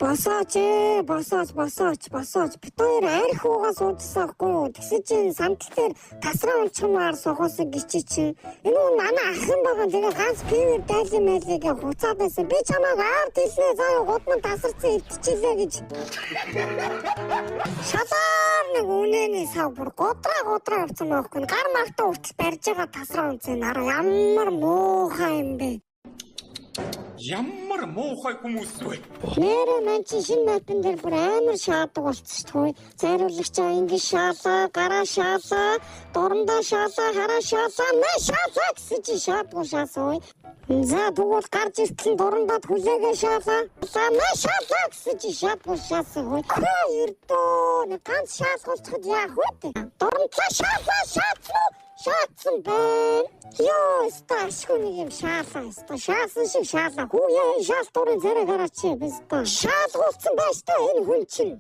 Босооч ээ, босооч, босооч, босооч. Бид хоёр арх уугаа суужсан хгүй юу? Тэгсэн чинь сандал дээр тасраа унчмаар сухаас гिचи чинь. Энэ хүн манай ах юм байгаа. Тэгээ ганц пивэр дайлын мэлийг хуцаад байсан. Би чамайг ард хэлнэ заа гудман тасарсан өвдчихлээ гэж. Шалаар нэг үнэний сав бүр годраа годраа явцсан байхгүй. Гар мартаа хүртэл барьж байгаа тасраа унцын хараа ямар муухай юм бэ? Ямар муухай хүмүүс вэ? Нэрэ ман чи шинэ map-н дээр бүр амар шаадаг болчихсон шүү дээ. Зайруулагчаа ингэ шаалаа, гараа шаалаа, дурандаа шаалаа, хараа шаалаа, мэ шаалаа гэсэн чи шаадгүй шаасан. За тэгвэл гарч иртэл дурандаад хүлээгээ шаалаа. Мэ шаалаа гэсэн чи шаадгүй шаасан. Хөө ердөө нэг ганц шаалгуулчихад яах вэ? Дурандлаа шаалаа шаацсан уу? Шаацсан байна. Йоо, ста ашгүй нэг юм шаалаа. Ста шаасан шиг шаалаа. Хүү яа шаал дурын зэрэг хараач биста. Шаалгуулсан байж та энэ хүн чинь.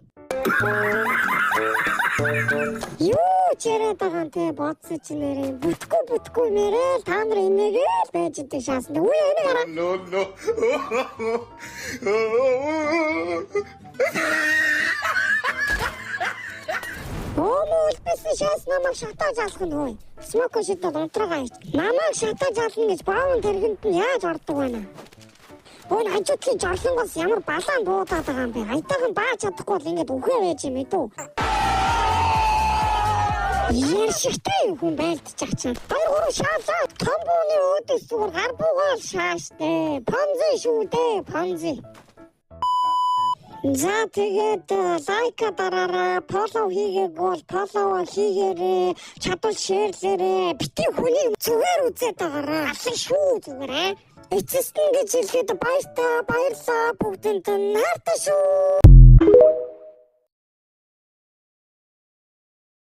Юу ч яриад байгаа юм те бодсон чи нэрээ бүтггүй бүтггүй нэрээ та нар энийгээ л байж идэг шаасан. Үгүй энийг хараа. No no. Өөмөө үлбэсэн шээс намайг шатааж алах нь хөөе. Smoke шидэл унтраагаа ич. Намайг шатааж ална гэж баавн тэргэнд нь яаж ордог байна? Өө хажуудлын жорлонгоос ямар балаан буудаад байгаа юм бэ? Аятайхан бааж чадахгүй бол ингэж үхээ байж юм ээ. Яршигтай хүн байлдчих чинь. 2 3 шаалаа. Том бууны өөдөөс зүгээр гар буугаал шааштай. Понзи шүү дээ, понзи. За тэгээд like дараарай, follow хийгээгүй бол follow хийгээрэй, чадвал share лээрэй. Бити хүний зүгээр үзээд байгаарай. Алан шүү зүгээр аа. Эцэст нь гэж хэлэхэд баяртай, баярлаа бүгдэнд нь хайртай шүү.